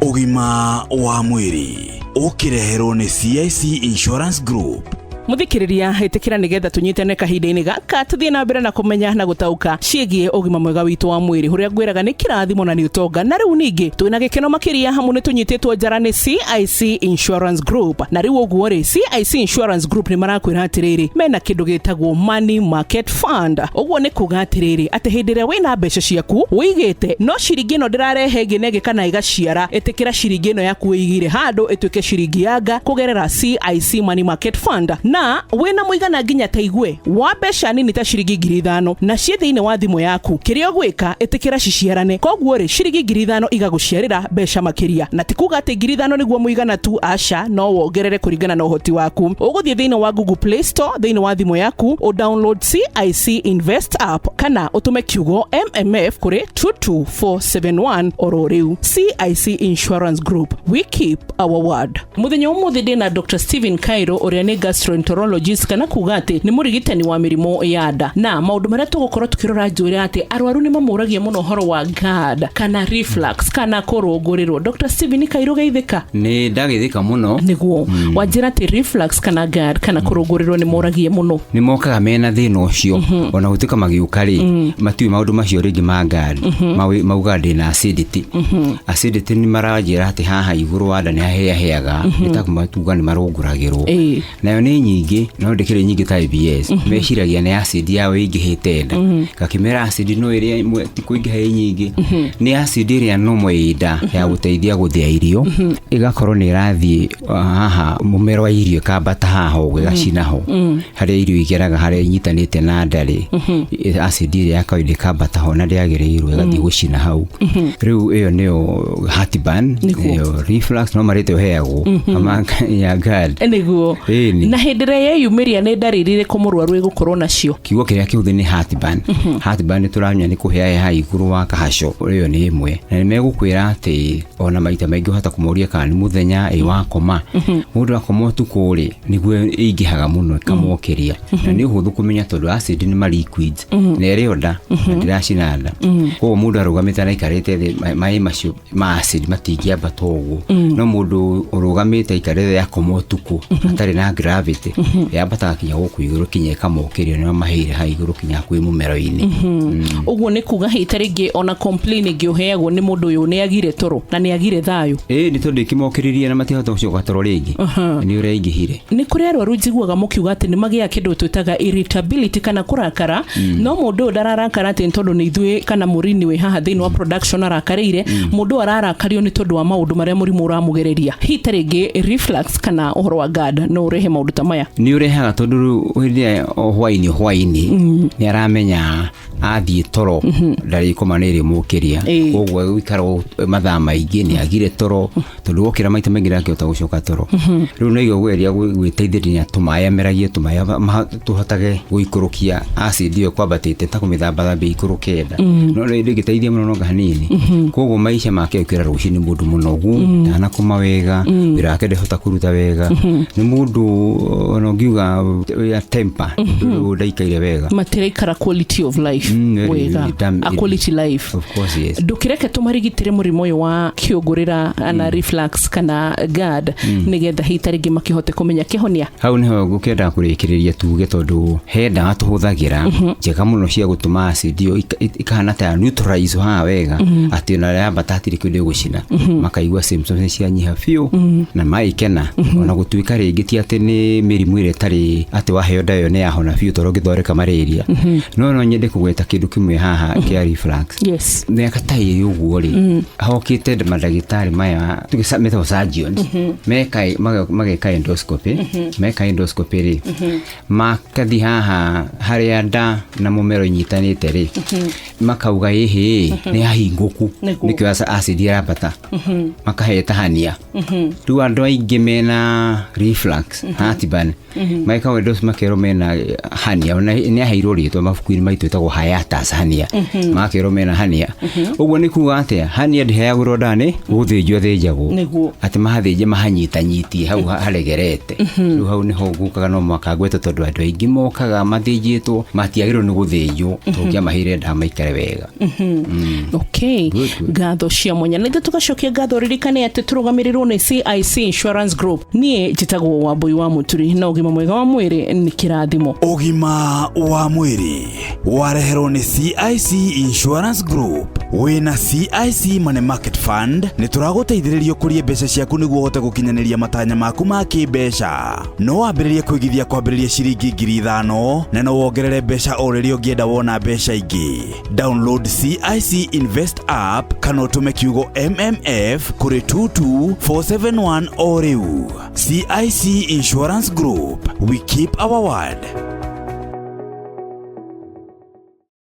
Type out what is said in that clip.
Ũgima wa mwĩrĩ ũkĩreherwo nĩ CIC Insurance Group. Muthikiriria, itikira nigetha tunyitane kahinda-inĩ gaka, tuthie na mbere na kumenya na gutauka ciĩgiĩ ũgima mwega witũ wa mwĩrĩ, ũrĩa ngwĩraga nĩ kĩrathimo na nĩ ũtonga. Na rĩu ningĩ twĩna gĩkeno makĩria hamu nĩ tũnyitĩtwo njara nĩ CIC Insurance Group. Na rĩu ũguo rĩ, CIC Insurance Group nĩ marakwĩra atĩrĩrĩ, mena kĩndũ gĩtagwo Money Market Fund. Ũguo nĩ kuga atĩrĩrĩ, atĩ hĩndĩ ĩrĩa wĩna mbeca ciaku wĩigĩte, no ciringi ĩno ndĩrarehe ĩngĩ na ĩngĩ kana ĩgaciara, ĩtĩkĩra ciringi ĩno yaku wĩigĩire handũ ĩtuĩke ciringi yanga kũgerera CIC Money Market Fund. Na wĩna mũigana nginya ta igue wa mbeca nini ta ciringi 5,000 na ciĩ thĩinĩ wa thimũ yaku, kĩrĩa ũgwĩka, ĩtĩkĩra ciciarane. Koguo rĩ, ciringi 5,000 igagũciarĩra mbeca makĩria, na ti kuga atĩ 5,000 nĩguo mũigana tu, aca, no wongerere kũringana na ũhoti waku. Ũgũthiĩ thĩinĩ wa Google Play Store thĩinĩ wa thimũ yaku, ũ download CIC Invest app kana ũtũme kiugo MMF kũrĩ 22471 oro rĩu. CIC Insurance Group, we keep our word. Muthenya ũmũthĩ ndĩna Dr Stephen Cairo, ũrĩa nĩ gastroenterologist, kana kuga atĩ nĩ mũrigitani wa mĩrimũ ya nda. Na maũndũ marĩa tũgũkorwo tũkĩrora, njũĩre atĩ arwaru nĩ mamũragia mũno ũhoro wa GERD kana reflux kana kũrũngũrĩrwo. Dr Stephen Cairo, geithĩka. Nĩ ndagĩthĩka mũno. Nĩguo wanjĩra atĩ reflux kana GERD kana kũrũngũrĩrwo nĩ moragie mũno. Nĩ mokaga mena thĩna ũcio, ona gũtuĩka magĩũka rĩ, matiũĩ maũndũ macio rĩngĩ ma GERD. Maugaga ndĩna acidity. Acidity nĩ maranjĩra atĩ haha igũrũ wa nda nĩ hahĩahĩaga, nĩ ta matuga nĩ marũngũragĩrwo. Nayo nĩ nyingĩ, no ndĩkĩrĩ nyingĩ ta IBS. Meciragia nĩ acid yao ĩingĩhĩte nda. Ngakĩmera acid no ĩrĩa ĩmwe ti kũingĩha ĩ nyingĩ, nĩ acid ĩrĩa nomo ĩ nda ya gũteithia gũthĩa irio, ĩgakorwo nĩ ĩrathiĩ haha mũmero wa irio, ĩkambata haha ũguo, ĩgacina ho harĩa irio igeraga, harĩa inyitanĩte na nda rĩ, acid ĩrĩa ya kawaida ĩkambata ho na ndĩagĩrĩirwo, ĩgathiĩ gũcina hau. Rĩu ĩyo nĩyo heartburn. Nĩyo reflux, no marĩtwa ĩheagwo ama ya GERD. Ĩni. Na hĩndĩ ĩrĩa yeyumĩria, nĩ ndariri irĩkũ mũrwaru ĩgũkorwo nacio? Kiugo kĩrĩa kĩhũthĩ nĩ heartburn. Heartburn nĩ tũramenya nĩ kũhĩa haha igũrũ wa kahaco. Ĩyo nĩ ĩmwe, na nĩ megũkwĩra atĩ ona maita maingĩ ũhota kũmoria kana nĩ mũthenya ĩ wakoma. Mũndũ akoma ũtukũ rĩ, nĩguo ĩingĩhaga mũno ĩkamokĩria, na nĩ ũhũthũ kũmenya tondũ acid nĩ ma liquids na ĩrĩ o nda na ndĩracina nda. Koguo mũndũ arũgamĩte na aikarĩte thĩ, maĩ macio ma acid matingĩambata ũguo, no mũndũ ũrũgamĩte, aikarĩte thĩ, akoma ũtukũ atarĩ na gravity, yambataga kinya gũkũ igũrũ, kinya ĩkamokĩria nĩo maheire haha igũrũ kinya hakuhĩ mũmero-inĩ. Ũguo nĩ kuga hita rĩngĩ ona complain ĩngĩ ũheagwo nĩ mũndũ ũyũ nĩ agire toro na nĩ agire thayũ. Ĩĩ, nĩ tondũ ĩkĩmokĩrĩria na matihota gũcoka toro rĩngĩ, nĩ ũrĩa aingĩhire. Nĩ kũrĩ arwaru njiguaga mũkiuga atĩ nĩ magĩaga kĩndũ twĩtaga irritability kana kũrakara, no mũndũ ũyũ ndararakara atĩ nĩ tondũ nĩ ithuĩ kana mũrini wĩ haha thĩinĩ wa production arakarĩire. Mũndũ ũyũ ararakario nĩ tondũ wa maũndũ marĩa mũrimũ ũramũgereria. Hita rĩngĩ reflux kana ũhoro wa GERD no ũrehe maũndũ ta maya? Nĩ ũrehaga, tondũ rĩu hĩndĩ ĩrĩa o hwainĩ o hwainĩ nĩ aramenya athiĩ toro ndarĩkoma nĩ ĩrĩmũkĩria. Koguo gũikara mathaa maingĩ nĩ agire toro, tondũ wokĩra maita maingĩ ndangĩhota gũcoka toro. Rĩu no igua kũgeria gwĩteithĩrĩria tũmaĩ, ameragie tũmaĩ tũhotage gũikũrũkia acid ĩyo kwambatĩte, ta kũmĩthambathambia ikũrũke nda, no ndĩngĩteithia mũno no hanini. Koguo maica make ũkĩra rũcinĩ, mũndũ mũnogu, ndanakoma wega, wĩra wake ndahota kũruta wega, nĩ mũndũ ona ũngiuga ya temper, rĩu ndaikaire wega. Matiraikara quality of life wega. A quality life. Of course, yes. Ndũkĩreke tũmarigitĩre mũrimũ ũyũ wa kĩũngũrĩra na reflux kana GERD, nĩgetha hita rĩngĩ makĩhote kũmenya kĩhonia. Hau niho ngũkĩenda kũrĩkĩrĩria tuge, tondũ he ndawa tũhũthagĩra njega mũno cia gũtũma acid ĩyo ikahana ta ya neutralize haha wega, atĩ ona yambata hatirĩ kĩndũ ĩgũcina. Makaigua symptoms nĩ cianyiha biũ na maikena, ona gũtuĩka rĩngĩ ti atĩ nĩ mĩrimũ ĩrĩa ĩtarĩ atĩ waheo ndawa ĩyo nĩ yahona biũ, tondũ ũngĩthondeka malaria. No nyende kũgweta kĩndũ kĩmwe haha kĩa reflux. Mĩaka ta ĩrĩ ũguo rĩ, hokĩte mandagĩtarĩ maya tuge metagwo surgeons, meka mageka endoscopy. Meka endoscopy rĩ, makathi haha harĩa nda na mũmero inyitanĩte rĩ, makauga ĩhĩ nĩ hahingũku. Nĩkĩo acid ĩrambata, makaheta hernia. Rĩu andũ aingĩ mena reflux, heartburn, magĩka endoscopy makerwo mena hernia. Ona nĩ aheirwo rĩtwa mabuku-inĩ maitũ, ĩtagwo hiatus. ya Tanzania, makĩrwo mena hernia. Ũguo nĩ kuga atĩa? Hernia ndĩheagĩrwo ndawa, nĩ gũthĩnjwo ĩthĩnjagwo. Atĩ mahathĩnje, mahanyitanyitie hau haregerete. Rĩu hau nĩho ngũkaga no mwaka ngwete, tondũ andũ aingĩ mokaga mathĩnjĩtwo matiagĩrĩirwo nĩ gũthĩnjwo, tũngĩamaheire ndawa maikare wega. Okay. Good, good. Ngatho cia mwanya na ithuĩ tũgacokia ngatho. Ririkane atĩ tũrũgamĩrĩrwo nĩ CIC Insurance Group. Niĩ njĩtagwo Wambui wa Mũturi, na ũgima mwega wa mwĩrĩ nĩ kĩrathimo. Ũgima wa mwĩrĩ wareherwo nĩ CIC Insurance Group. Wĩna CIC Money Market Fund nĩ tũragũteithĩrĩria ũkũrie mbeca ciaku nĩguo ũhote gũkinyanĩria matanya maku ma kĩmbeca. No wambĩrĩrie kũigithia kwambĩrĩria ciringi 5,000, na no wongerere mbeca o rĩrĩa ũngĩenda wona mbeca ingĩ. Download CIC Invest app kana ũtũme kiugo MMF kũrĩ 22471 o rĩu. CIC Insurance Group, we keep our word.